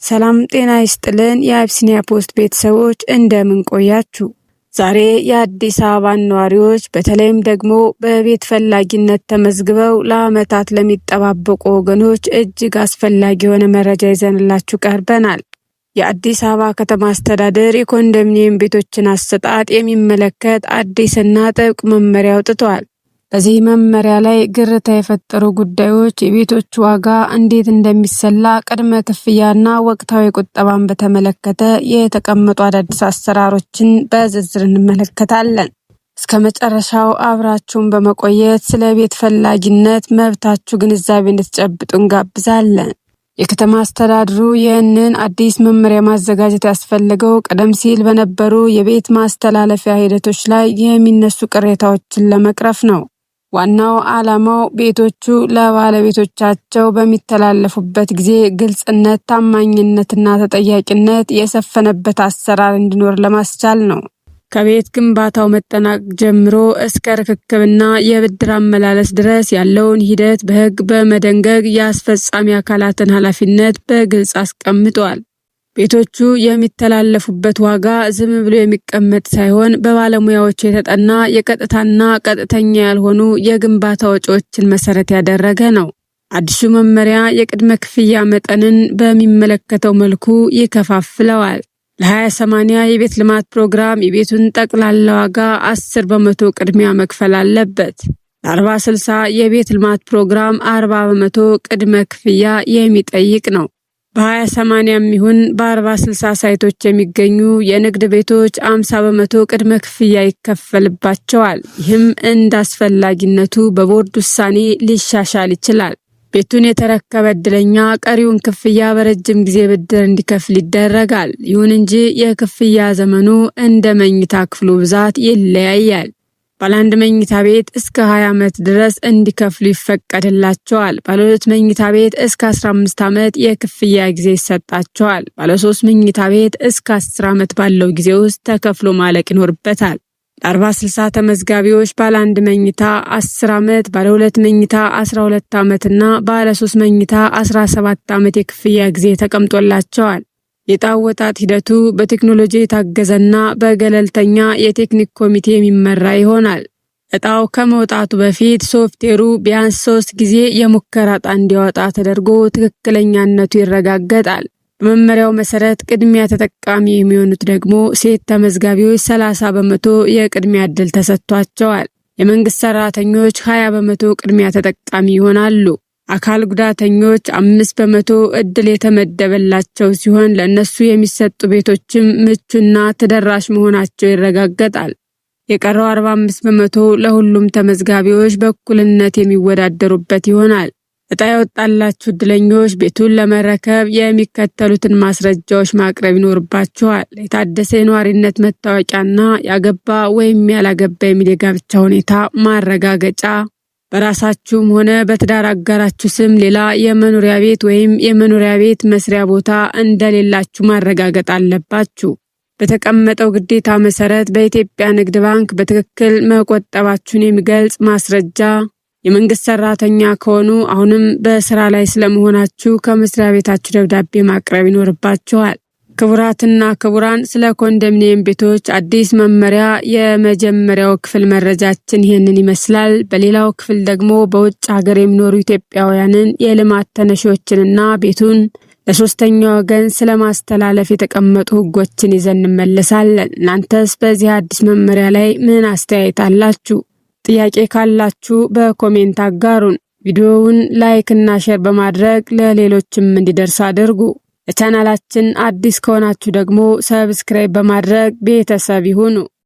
ሰላም ጤና ይስጥልን። የአቢሲኒያ ፖስት ቤተሰቦች፣ እንደምን ቆያችሁ? ዛሬ የአዲስ አበባን ነዋሪዎች፣ በተለይም ደግሞ በቤት ፈላጊነት ተመዝግበው ለዓመታት ለሚጠባበቁ ወገኖች እጅግ አስፈላጊ የሆነ መረጃ ይዘንላችሁ ቀርበናል። የአዲስ አበባ ከተማ አስተዳደር የኮንዶሚኒየም ቤቶችን አሰጣጥ የሚመለከት አዲስና ጥብቅ መመሪያ አውጥቷል። በዚህ መመሪያ ላይ ግርታ የፈጠሩ ጉዳዮች፣ የቤቶች ዋጋ እንዴት እንደሚሰላ፣ ቅድመ ክፍያና ወቅታዊ ቁጠባን በተመለከተ የተቀመጡ አዳዲስ አሰራሮችን በዝርዝር እንመለከታለን። እስከ መጨረሻው አብራችሁን በመቆየት ስለ ቤት ፈላጊነት መብታችሁ ግንዛቤ እንድትጨብጡ እንጋብዛለን። የከተማ አስተዳደሩ ይህንን አዲስ መመሪያ ማዘጋጀት ያስፈለገው ቀደም ሲል በነበሩ የቤት ማስተላለፊያ ሂደቶች ላይ የሚነሱ ቅሬታዎችን ለመቅረፍ ነው። ዋናው ዓላማው ቤቶቹ ለባለቤቶቻቸው በሚተላለፉበት ጊዜ ግልጽነት፣ ታማኝነትና ተጠያቂነት የሰፈነበት አሰራር እንዲኖር ለማስቻል ነው። ከቤት ግንባታው መጠናቀቅ ጀምሮ እስከ ርክክብና የብድር አመላለስ ድረስ ያለውን ሂደት በሕግ በመደንገግ የአስፈጻሚ አካላትን ኃላፊነት በግልጽ አስቀምጧል። ቤቶቹ የሚተላለፉበት ዋጋ ዝም ብሎ የሚቀመጥ ሳይሆን፣ በባለሙያዎች የተጠና የቀጥታና ቀጥተኛ ያልሆኑ የግንባታ ወጪዎችን መሰረት ያደረገ ነው። አዲሱ መመሪያ የቅድመ ክፍያ መጠንን በሚመለከተው መልኩ ይከፋፍለዋል። ለ20/80 የቤት ልማት ፕሮግራም የቤቱን ጠቅላላ ዋጋ 10% ቅድሚያ መክፈል አለበት። ለ40/60 የቤት ልማት ፕሮግራም 40% ቅድመ ክፍያ የሚጠይቅ ነው። በ20/80 ይሁን በ40/60 ሳይቶች የሚገኙ የንግድ ቤቶች 50% ቅድመ ክፍያ ይከፈልባቸዋል። ይህም እንደ አስፈላጊነቱ በቦርድ ውሳኔ ሊሻሻል ይችላል። ቤቱን የተረከበ እድለኛ ቀሪውን ክፍያ በረጅም ጊዜ ብድር እንዲከፍል ይደረጋል። ይሁን እንጂ የክፍያ ዘመኑ እንደ መኝታ ክፍሉ ብዛት ይለያያል። ባለ አንድ መኝታ ቤት እስከ 20 ዓመት ድረስ እንዲከፍሉ ይፈቀድላቸዋል። ባለ ሁለት መኝታ ቤት እስከ 15 ዓመት የክፍያ ጊዜ ይሰጣቸዋል። ባለ ሶስት መኝታ ቤት እስከ 10 ዓመት ባለው ጊዜ ውስጥ ተከፍሎ ማለቅ ይኖርበታል። ለ40/60 ተመዝጋቢዎች ባለ አንድ መኝታ 10 ዓመት፣ ባለ ሁለት መኝታ 12 ዓመት እና ባለ ሶስት መኝታ 17 ዓመት የክፍያ ጊዜ ተቀምጦላቸዋል። የዕጣ አወጣጥ ሂደቱ በቴክኖሎጂ የታገዘና በገለልተኛ የቴክኒክ ኮሚቴ የሚመራ ይሆናል። ዕጣው ከመውጣቱ በፊት ሶፍትዌሩ ቢያንስ ሶስት ጊዜ የሙከራ ዕጣ እንዲያወጣ ተደርጎ ትክክለኛነቱ ይረጋገጣል። በመመሪያው መሰረት ቅድሚያ ተጠቃሚ የሚሆኑት ደግሞ ሴት ተመዝጋቢዎች 30% የቅድሚያ ዕድል ተሰጥቷቸዋል። የመንግስት ሰራተኞች 20% ቅድሚያ ተጠቃሚ ይሆናሉ። አካል ጉዳተኞች 5% እድል የተመደበላቸው ሲሆን፣ ለእነሱ የሚሰጡ ቤቶችም ምቹና ተደራሽ መሆናቸው ይረጋገጣል። የቀረው 45% ለሁሉም ተመዝጋቢዎች በእኩልነት የሚወዳደሩበት ይሆናል። እጣ የወጣላችሁ እድለኞች ቤቱን ለመረከብ የሚከተሉትን ማስረጃዎች ማቅረብ ይኖርባችኋል። የታደሰ የነዋሪነት መታወቂያና ያገባ ወይም ያላገባ የሚል የጋብቻ ሁኔታ ማረጋገጫ፣ በራሳችሁም ሆነ በትዳር አጋራችሁ ስም ሌላ የመኖሪያ ቤት ወይም የመኖሪያ ቤት መስሪያ ቦታ እንደሌላችሁ ማረጋገጥ አለባችሁ። በተቀመጠው ግዴታ መሰረት በኢትዮጵያ ንግድ ባንክ በትክክል መቆጠባችሁን የሚገልጽ ማስረጃ፣ የመንግስት ሰራተኛ ከሆኑ አሁንም በስራ ላይ ስለመሆናችሁ ከመስሪያ ቤታችሁ ደብዳቤ ማቅረብ ይኖርባችኋል። ክቡራትና ክቡራን፣ ስለ ኮንዶሚኒየም ቤቶች አዲስ መመሪያ የመጀመሪያው ክፍል መረጃችን ይህንን ይመስላል። በሌላው ክፍል ደግሞ በውጭ ሀገር የሚኖሩ ኢትዮጵያውያንን የልማት ተነሺዎችንና ቤቱን ለሶስተኛ ወገን ስለማስተላለፍ የተቀመጡ ሕጎችን ይዘን እንመለሳለን። እናንተስ በዚህ አዲስ መመሪያ ላይ ምን አስተያየት አላችሁ? ጥያቄ ካላችሁ በ comment አጋሩን። ቪዲዮውን like እና share በማድረግ ለሌሎችም እንዲደርስ አድርጉ። ለቻናላችን አዲስ ከሆናችሁ ደግሞ subscribe በማድረግ ቤተሰብ ይሁኑ።